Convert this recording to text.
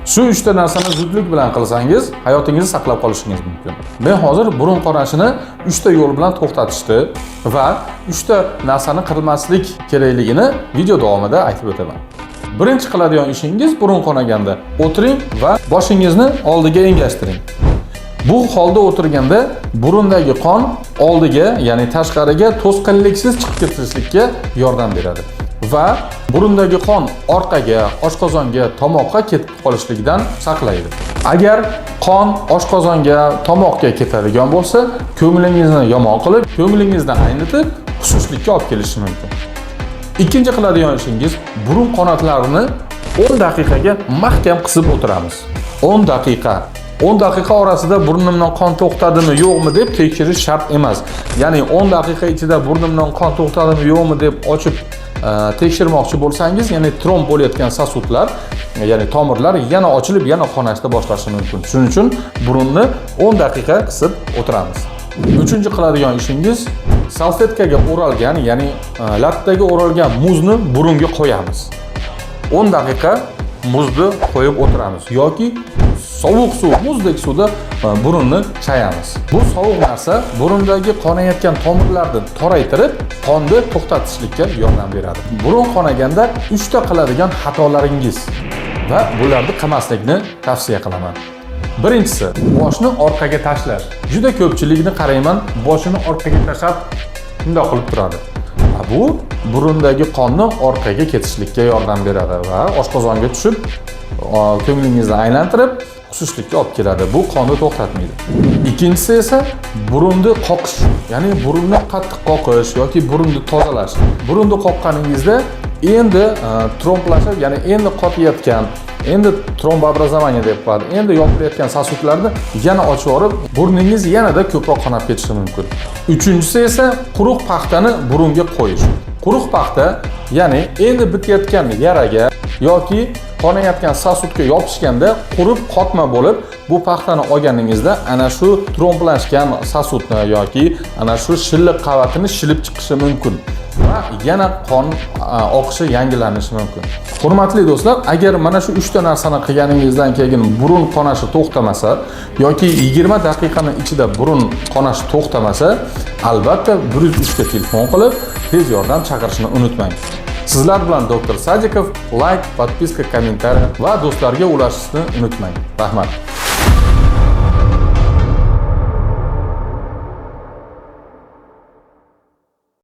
Shu uchta narsani zudlik bilan qilsangiz, hayotingizni saqlab qolishingiz mumkin. Men hozir burun qonashini uchta yo'l bilan to'xtatishni va uchta narsani qilmaslik kerakligini video davomida aytib o'taman. Birinchi qiladigan ishingiz, burun qonaganda o'tiring va boshingizni oldiga engashtiring. Bu holda o'tirganda burundagi qon oldiga, ya'ni tashqariga to'sqinliksiz chiqib ketishlikka yordam beradi va burundagi qon orqaga, oshqozonga, tomoqqa ketib qolishligidan saqlaydi. Agar qon oshqozonga, tomoqqa ketadigan bo'lsa, ko'nglingizni yomon qilib, ko'nglingizni aynitib, qusishlikka olib kelishi mumkin. Ikkinchi qiladigan ishingiz, burun qanotlarini 10 daqiqaga mahkam qisib o'tiramiz. 10 daqiqa. 10 daqiqa orasida burnimdan qon to'xtadimi, yo'qmi deb tekshirish shart emas. Ya'ni 10 daqiqa ichida burnimdan qon to'xtadimi, yo'qmi deb ochib tekshirmoqchi bo'lsangiz, ya'ni tromb bo'layotgan сосуд lar, ya'ni tomirlar yana ochilib, yana qonashni boshlashi mumkin. Shuning uchun burunni 10 daqiqa qisib o'tiramiz. Uchinchi qiladigan ishingiz, salfetkaga o'ralgan, ya'ni lattaga o'ralgan muzni burunga qo'yamiz. 10 daqiqa muzni qo'yib o'tiramiz yoki sovuq suv, muzdek suvda burunni chayamiz. Bu sovuq narsa burundagi qonayotgan tomirlarni toraytirib, qonni to'xtatishlikka yordam beradi. Burun qonaganda 3 ta qiladigan xatolaringiz va bularni qilmaslikni tavsiya qilaman. Birinchisi, boshni orqaga tashlash. Juda ko'pchilikni qarayman, boshini orqaga tashlab bundoq qilib turadi. Bu burundagi qonni orqaga ketishlikka yordam beradi va oshqozonga tushib, ko'nglingizni aylantirib, qusishlikka olib keladi. Bu qonni to'xtatmaydi. Ikkinchisi esa burunni qoqish, ya'ni burunni qattiq qoqish yoki burunni tozalash. Burunni qoqqaningizda endi tromblashib, ya'ni endi qotayotgan, endi тромбообразование deb qo'yadi, endi yopilayotgan сосуд larni yana ochib yuborib, burningiz yanada ko'proq qonab ketishi mumkin. Uchinchisi esa quruq paxtani burunga qo'yish. Quruq paxta, ya'ni endi bitayotgan yaraga yoki qonayotgan сосуд ga yopishganda qurib, qotma bo'lib, bu paxtani olganingizda ana shu tromblashgan сосуд ni yoki ana shu shilliq qavatini shilib chiqishi mumkin va yana qon oqishi yangilanishi mumkin. Hurmatli do'stlar, agar mana shu uchta narsani qilganingizdan keyin burun qonashi to'xtamasa yoki 20 daqiqani ichida burun qonashi to'xtamasa, albatta 103 ga telefon qilib, tez yordam chaqirishni unutmang. Sizlar bilan doktor Sadikov. Лайк, подписка, комментарий va do'stlarga ulashishni unutmang. Rahmat.